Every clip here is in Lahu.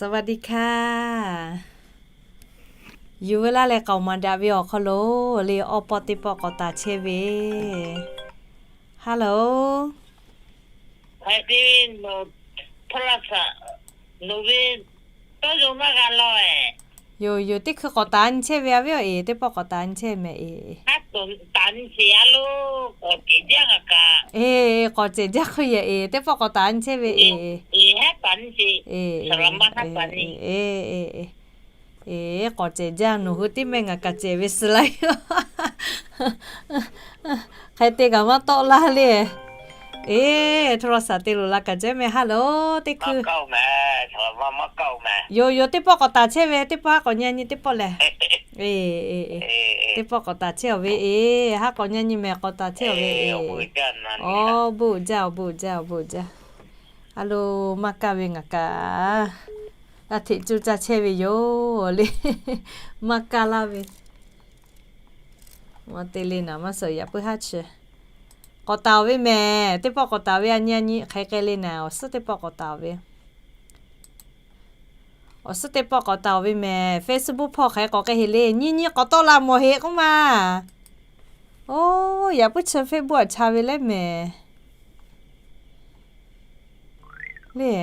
สวัสดีค่ะ Yuˬ ve laˇ leh k'aoˍ maˍ daꞈ ve awˬ hk'aw lo le, awˬ pawˆ teˇ pawˆ k'awꞈ taˍ chehˇ ve. Hello. โทรศัพท์ Yoˬ yoˬ, teˇ hkui k'awꞈ taˍ nyi chehˇ ve a viˉ awˬ e, teˇ pawˆ k'awꞈ taˍ nyi chehˇ mehˍ e. Eˬ, k'awꞈ cehˬ jaˇ hk'oˆ yehˬ e, teˇ pawˆ k'awꞈ taˍ nyi chehˇ ve e. Eˬ, k'awꞈ cehˬ jaˇ, nawˬ hui tiˉ mehˆ ngaˬ kaꞈ cehˬ ve suh laiˉ yoˬ. Hk'e te kaꞈ maˇ tawˆ laˇ le. Eˬ, โทรศัพท์ te loˬ la kaꞈ jehˉ mehˍ. Hello, teˇ hkui. Yoˬ yoˬ, teˇ pawˆ k'awꞈ taˍ chehˇ ve, teˇ pawˆ haˉ k'awꞈ nyi nyi teˇ pawˆ lehˬ. Eˬ, teˇ pawˆ k'awꞈ taˍ chehˇ awˬ ve e, haˉ k'awꞈ nyi nyi mehˍ k'awꞈ taˍ chehˇ awˬ ve e. Awˬ bon jaˇ, awˬ bon jaˇ, awˬ bon jaˇ. A lo, maˇ kaˇ ve ngaˬ kaꞈ a hteꞈ cuˇ caˇ chehˇ ve yoˬ le. Maˇ kaˇ laˇ ve. Te le naˍ maˇ suhˍ yaꞈ puiˉ haˉ chi. K'awꞈ taˍ awˬ ve mehˍ, teˇ pawˆ k'awꞈ taˍ ve a nyi a nyi hk'e k'ai le naˍ, awˬ suhˉ teˇ pawˆ k'awꞈ taˍ awˬ ve. Awˬ suhˉ teˇ pawˆ k'awꞈ taˍ awˬ ve mehˍ, Facebook hpawˇ hk'aˬ hk'e k'awꞈ k'ai heˍ le, nyi nyi k'awꞈ tawˆ la mawˬ heˍ k'oˆ ma. Oˬ, yaꞈ puiˉ chi Facebook aꞈ cha ve leh mehˍ le.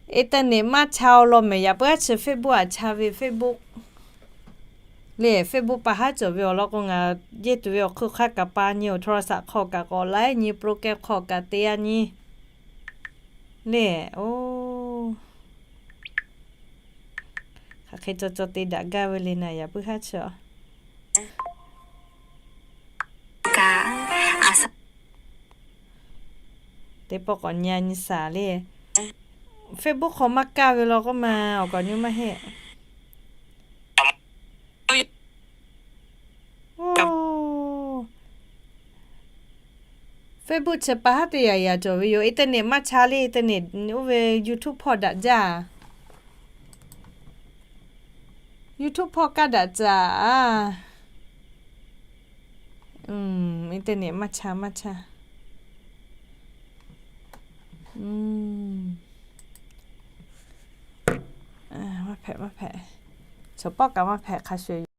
Internet maˇ cha awˬ lawn mehˍ, yaꞈ puiˉ haˉ chi Facebook aꞈ cha ve Facebook le. Facebook pa haˉ cawˬ ve awˬ lawn k'o, ngaˬ yehˇ tuˬ ve awˬ hk'oˆ hk'aˇ kaꞈ pa nyi, โทรศัพท์ hk'aw kaꞈ k'awꞈ laiˉ nyi, program hk'aw kaꞈ te a nyi le. Oˬ, hk'aˬ hk'e cawˬ cawˬ te daꞈ gaˇ ve le naˍ, yaꞈ puiˉ haˉ chi a. Teˇ pawˆ k'awꞈ nyi a nyi saˍ le. Facebook hk'aw maˇ kaˇ ve law k'oˆ ma, awˬ k'awꞈ nyi maˇ heˆ. Facebook chi pa haˉ teˇ yaꞈ yaꞈ cawˬ ve yoˬ. Internet maˇ cha le, internet oˇ ve YouTube hpawˇ daꞈ jaˇ. YouTube hpawˇ kaˇ daꞈ caˍ a. Internet maˇ cha maˇ cha. Maˇ hpehꞈ maˇ hpehꞈ. Chaw pawˆ kaꞈ maˇ hpehꞈ hk'a shuˍ yoˬ.